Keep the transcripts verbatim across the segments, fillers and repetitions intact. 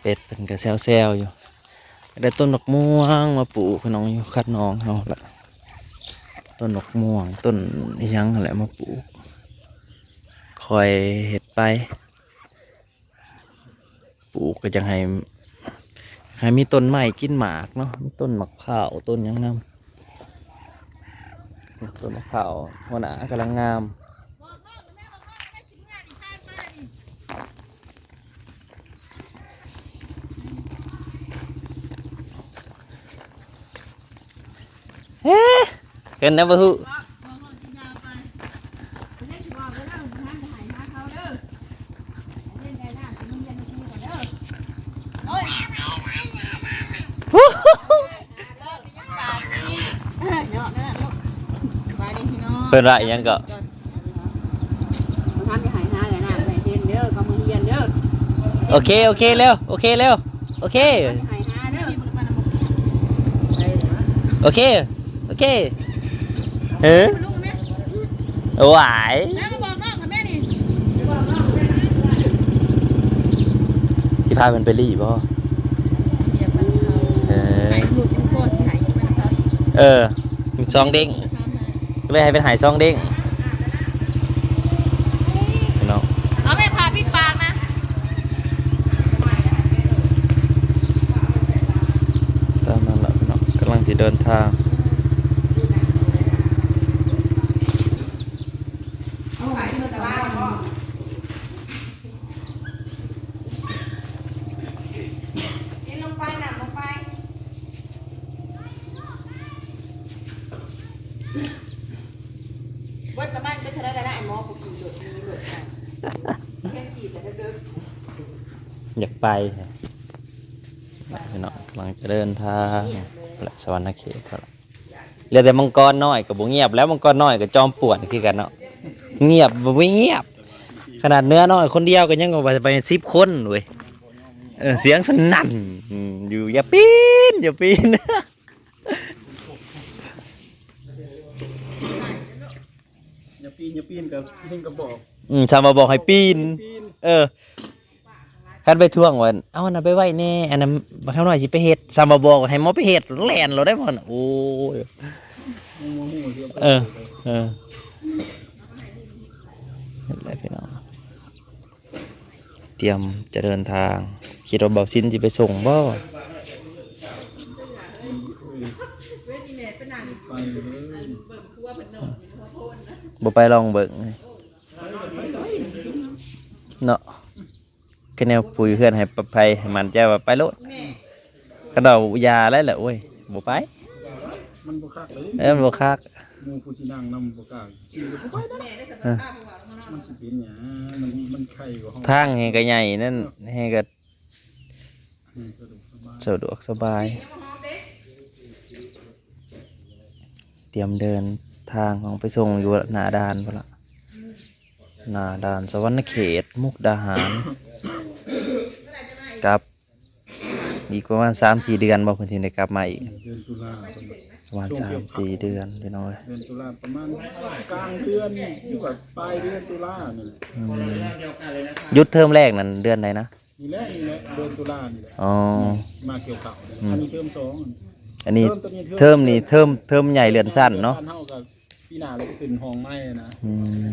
เป็ดเพิ่นก็แซวๆอยู่ ได้ต้นบักม่วงมาปลูกพี่น้อง อยู่คันนองเฮาละ ต้นบักม่วง ต้นอิหยังนั่นแหละมาปลูก ค่อยเฮ็ดไป ปลูกก็จั่งให้ ให้มีต้นไม้กินหมากเนาะ มีต้นหมากพร้าว ต้นหยังนำ ต้นหมากพร้าว หัวหน้ากำลังงาม เฮ้ เห็นนะบ่ฮู้ เพิ่นว่าอีหยังก็ ทำให้หายหาเลยนะ ไปเรียนเด้อ เข้าโรงเรียนเด้อ โอเค โอเค เร็ว โอเค เร็ว โอเค หายหาเด้อ โอเค โอเค เฮ้ย ไหว แม่มาบอกน้องกับแม่นี่ ที่พามันไปรีบ่ เออ เออ มีซองเด้ง ก็เลยให้เป็นหายซองเด้ง พี่น้อง เอาแม่พาปิดปากนะ ตามนั้นแหละพี่น้อง กำลังสิเดินทาง กินลงไป น้ำลงไป ว่าสามารถเป็นเท่าไรก็ได้ หมอผู้ขี่รถ มีรถอ่ะ แค่ขี่แต่เดิน อยากไปฮะ พี่น้อง กำลังจะเดินทาง และสะหวันนะเขตครับ เหลือแต่มังกรน้อยก็บ่เงียบแล้ว มังกรน้อยก็จอมป่วนคือกันเนาะ เงียบบ่เงียบ ขนาดเนื้อน้อยคนเดียวก็ยังว่าไปสิบคนเว้ย เออ เสียงสนั่น อืม อยู่ อย่าปีน อย่าปีน อย่าปีน อย่าปีนกับเพิ่นก็บอก อืม ชาวมาบอกให้ปีน ปีน เออ คันไปทวงว่า เอาอันนั้นไปไว้แน่ อันนั้นบักคำน้อยสิไปเฮ็ด ชาวมาบอกให้หมอไปเฮ็ด แล่นโลดได้พ่อน่ะ โอ้ย ยังบ่ฮู้เรื่อง เออ เออ นั่นแหละพี่น้อง เตรียมจะเดินทาง คิดว่าบ่าวซินสิไปส่งบ่ ไปเลย บ่ไปลองเบิ่ง เนาะ คือแนวผู้อยู่เฮือนให้ปลอดภัย ให้มั่นใจว่าไปโลด คันเว้ายาแล้วแหละ โอ้ย บ่ไป มันบ่คักเลย เออ มันบ่คัก หมู่ผู้สินั่งนำบ่กล้าขี่ก็บ่ไปนะ เออ มันสิเป็นหยัง มัน มันไข้กว่าเฮา ทางแฮงก็ใหญ่นั่น แฮงก็ อืม สะดวกสบาย สะดวกสบาย เตรียมเดินทางของไปส่งอยู่หน้าด่านพุ้นละ หน้าด่านสะหวันนะเขต มุกดาหาร กลับ อีกประมาณสามสี่เดือนบ่ เพิ่นสิได้กลับมาอีก เดือนตุลา ประมาณ ช่วงเกี่ยวข้าว สามสี่เดือนพี่น้องเอ้ย เดือนตุลา ประมาณกลางเดือน หรือว่าปลายเดือนตุลานี่แหละ อืม หยุดเทอมแรกนั่นเดือนใดนะ นี่แหละ นี่แหละ เดือนตุลานี่แหละ อ๋อ มาเกี่ยวข้าว อืม อันนี้เทอมสอง อันนี้ เทอมตัวนี้เทอม เทอมนี่เทอม เทอมใหญ่เลื่อนชั้นเนาะ เฮาก็ปีหน้าเราก็ขึ้นห้องใหม่นะ อืม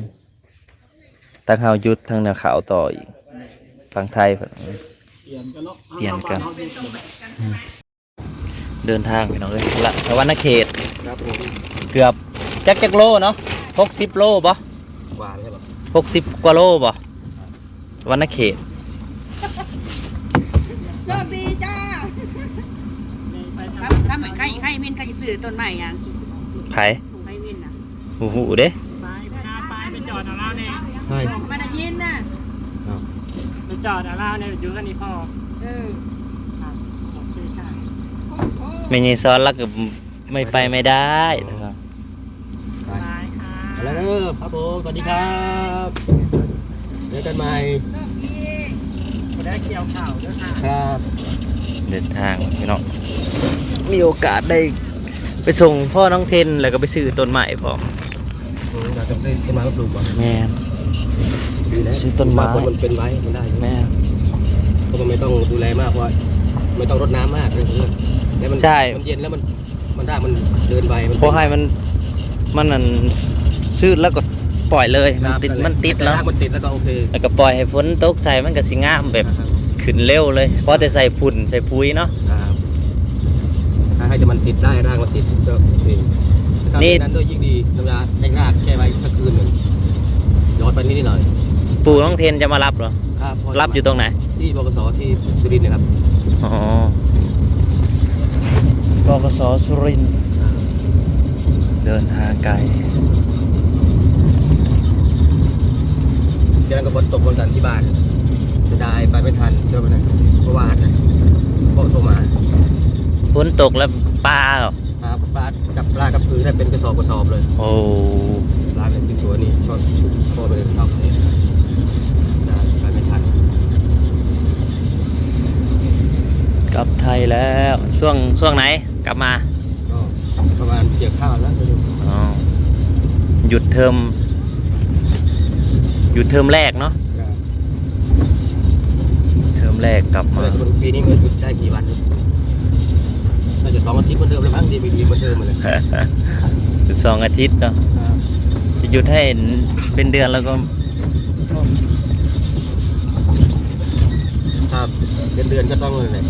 ทางเฮาหยุด ทางแนวขาวต่ออีก ฝั่งไทยเพิ่น เปลี่ยนกันเนาะ เปลี่ยนกัน เฮาหยุด เดินทางพี่น้องเอ้ย ละสะหวันนะเขต ครับผม เกือบ จักจักโลเนาะ หกสิบโลบ่ กว่าแล้วบ่ หกสิบกว่าโลบ่ สะหวันนะเขต โชคดีจ้า ถ้า ถ้าเหมือนใคร ใครมิน ใครจะซื้อต้นไม้ยัง ไผ ใครมินนะ โอ้โหเด้ ไป ไป ไป ไปจอดเอาเหล้าเนี่ย ใช่ มาได้ยินนะ อ้าว ไปจอดเอาเหล้าเนี่ย อยู่กันนี่พอ เออ อ่ะ โอเคค่ะ โอ้โห ไม่มีซ้อนแล้วก็ไม่ไปไม่ได้นะครับ ไป ไปค่ะ ไปแล้วเด้อครับผม สวัสดีครับ เจอกันใหม่ ได้เกี่ยวข่าวด้วยค่ะ ครับ เดินทางพี่น้อง มีโอกาสได้ไปส่งพ่อน้องเทน แล้วก็ไปซื้อต้นไม้พร้อม อืม เราจะซื้อต้นไม้มาปลูกก่อน แม่น ดีแล้ว ซื้อต้นไม้ มันเป็นไม้ มันได้ แม่น ก็ไม่ต้องดูแลมาก เพราะว่าไม่ต้องรดน้ำมากนะเพื่อน แล้วมัน ใช่ มันเย็นแล้วมัน มันรากมันเดินไว มัน พอให้มัน มันนั่น ซ- ซืดแล้วก็ปล่อยเลย มันติด ครับ นั่นแหละ มันติด แต่ เนาะ รากมันติดแล้วก็โอเค แล้วก็ปล่อยให้ฝนตกใส่ มันก็สิงามแบบ ครับ ขึ้นเร็วเลย พอแต่ใส่ฝุ่นใส่ปุ๋ยเนาะ ครับ ถ้าให้แต่มันติดได้ รากมันติดก็โอเค ถ้า นี่ ไม่นั้นด้วยยิ่งดี ธรรมดา ให้รากแค่ไว้สักคืนหนึ่ง หยอดไปนิดหน่อย ปู่น้องเทนจะมารับเหรอ ครับ พ่อ รับอยู่ตรงไหน ที่ บขส ที่สุรินทร์นะครับ อ๋อ บขส สุรินทร์ เดินทางไกล เดี๋ยวนั้นก็ฝนตกเหมือนกันที่บ้าน เสียดายไปไม่ทัน ก็ไม่ได้ เมื่อวานนะ พ่อโทรมา ฝนตกแล้วปลาเหรอ ครับ ปลากับปลากับปือได้เป็นกระสอบกระสอบเลย โอ้ ปลาเป็นที่สวยนี่ ชอบ พ่อไปเลยชอบเลย ได้ไปไม่ทัน กลับไทยแล้ว ช่วง ช่วงไหนกลับมา ก็ประมาณเกี่ยวข้าวแล้ว อ๋อ หยุดเทอม หยุดเทอมแรกเนาะ ครับ เทอมแรกกลับมา เออ ปีนี้มันหยุดได้กี่วัน น่าจะสองอาทิตย์เหมือนเดิมเลยมั้ง ดีไม่ดีเหมือนเดิมเลย สองอาทิตย์เนาะ ครับ จะหยุดให้เป็นเดือนแล้วก็ ถ้าเป็นเดือนก็ต้องเลย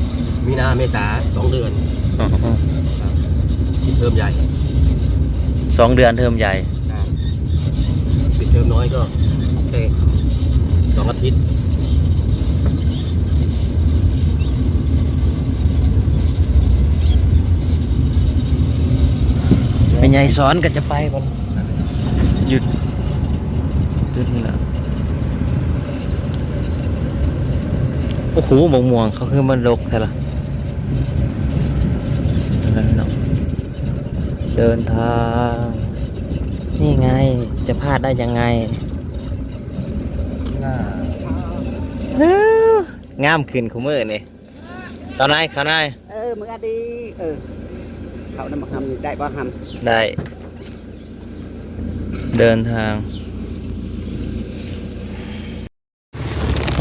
มีนา เมษา สองเดือน อ๋อ ครับ ที่เทอมใหญ่ สองเดือนเทอมใหญ่ ครับ ปิดเทอมน้อยก็แค่สองอาทิตย์ แม่ใหญ่สอนก็จะไปก่อน หยุด หยุดนี่แหละ โอ้โห มะม่วงเขาคือมันรกแท้ล่ะ เดินทาง นี่ไง จะพลาดได้ยังไง งามขึ้นคุมื้อนี่ เจ้านาย เจ้านาย เออ มื้อดี เออ เขานำมาทำได้บ่ทำ ได้ เดินทาง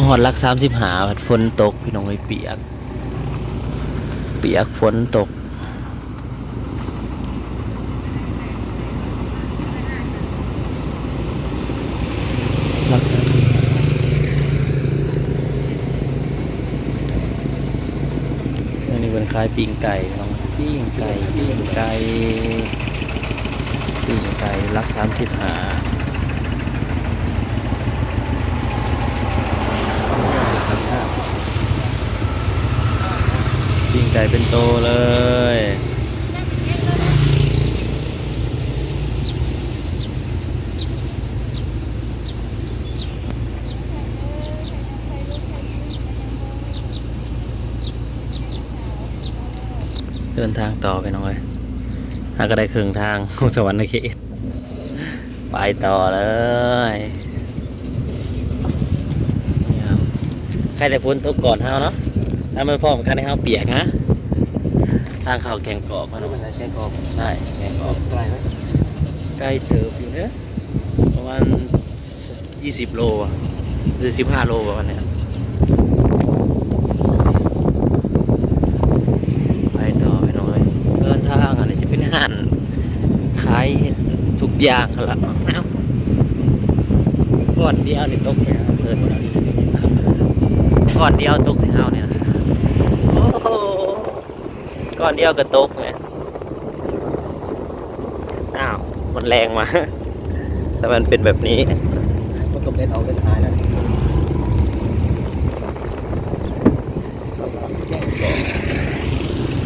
ฮอดหลักสามสิบห้า ฝนตกพี่น้องเอ้ย เปียก เปียกฝนตก หลักสามสิบห้า อันนี้เป็นขายปิ้งไก่เนาะ ปิ้งไก่ ปิ้งไก่ ปิ้งไก่หลักสามสิบห้า ปิ้งไก่เป็นโตเลย เดินทางต่อพี่น้องเอ้ย หาก็ได้ครึ่งทาง ของสวรรค์เขต ไปต่อเลย นี่ครับ ใครแต่ฝนตกก่อนเฮาเนาะ ถ้ามันพร้อมกันให้เฮาเปียกนะ ทางเข้าแก่งกอกมาเนาะ แก่งกอก ใช่ แก่งกอก ไกลไหม ไกลเติบอยู่เด้อ ประมาณ ยี่สิบโลอะ หรือสิบห้าโลประมาณเนี้ย ไปต่อพี่น้องเอ้ย เดินทางอันนี้จะเป็นห้างขายทุกอย่างหั่นละ เอ้า ก้อนเดียวนี่ตกเนี่ย เดินมานี่ ก้อนเดียวตกที่เฮาเนี่ย โอ้โห ก้อนเดียวก็ตกเนี่ย อ้าว มันแรงมา แต่มันเป็นแบบนี้ มันก็เป็นเอาเล่นท้ายนะ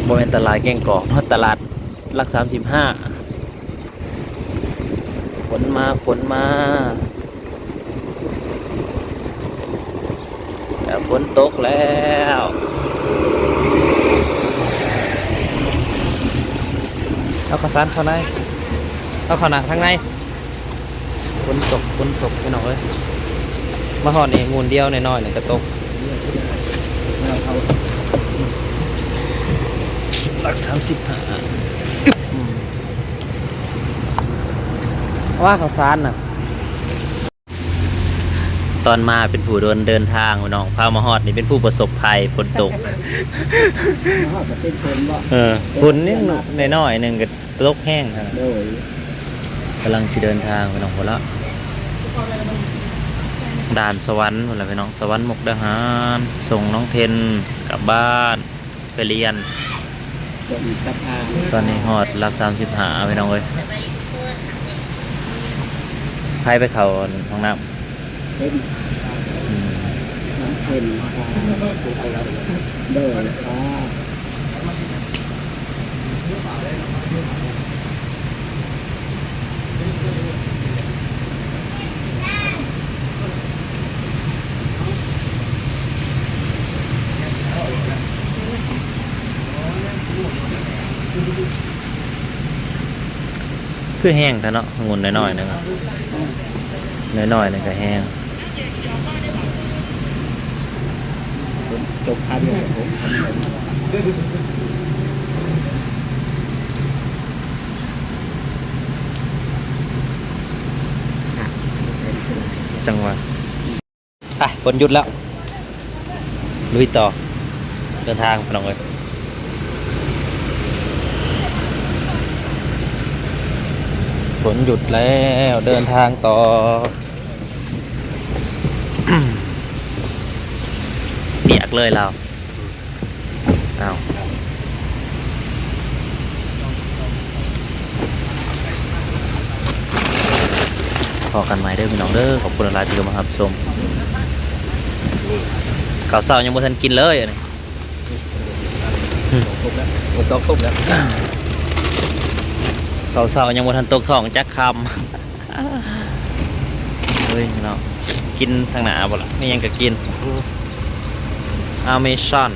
บ่แม่นตลาดแก่งกอกเนาะ ตลาดหลักสามสิบห้า ขนมา ขนมา แต่ฝนตกแล้ว เอาข้าวสารเข้าใน เอาเข้าหน้าทางใน ฝนตก ฝนตกพี่น้องเอ้ย มาฮอดนี่มูลเดียวน้อยๆนี่ก็ตก หลักสามสิบห้า อืม ว่าข้าวสารน่ะ ตอนมาเป็นผู้เดิน เดินทางพี่น้อง พามาฮอดนี่เป็นผู้ประสบภัยฝนตก มาฮอดก็เป็นฝนบ่ เออ ฝนนิดหน่อยหนึ่งก็ตกแฮงขนาด โดย กำลังสิเดินทางพี่น้อง พุ้นละ ด่านสวรรค์พุ้นละพี่น้อง สวรรค์มุกดาหาร ส่งน้องเทนกลับบ้าน ไปเรียน ตอนนี้ฮอดหลักสามสิบห้าพี่น้องเอ้ย ไผไปเข้าห้องน้ำ เพิ่น อืม น้ำเพิ่น โดย คือแฮงแท้เนาะ องุ่นน้อยๆ นึงอะ น้อยๆ นึงก็แฮง ผมจบคันเนี่ยผม จังหวะ ไป ฝนหยุดแล้ว ลุยต่อ เดินทางพี่น้องเอ้ย ฝนหยุดแล้ว เดินทางต่อ เปียกเลยเรา อ้าว พ้อกันใหม่เด้อพี่น้องเด้อ ขอบคุณหลายๆ ที่เข้ามารับชม ข้าวเช้ายังบ่ทันกินเลยอันนี้ ครบแล้ว โอ้ สองครบแล้ว ข้าวเช้ายังบ่ทันตกท้องจักคำ เฮ้ยเนาะ กินทางหน้าบ่ล่ะ มีหยังก็กิน อเมซอน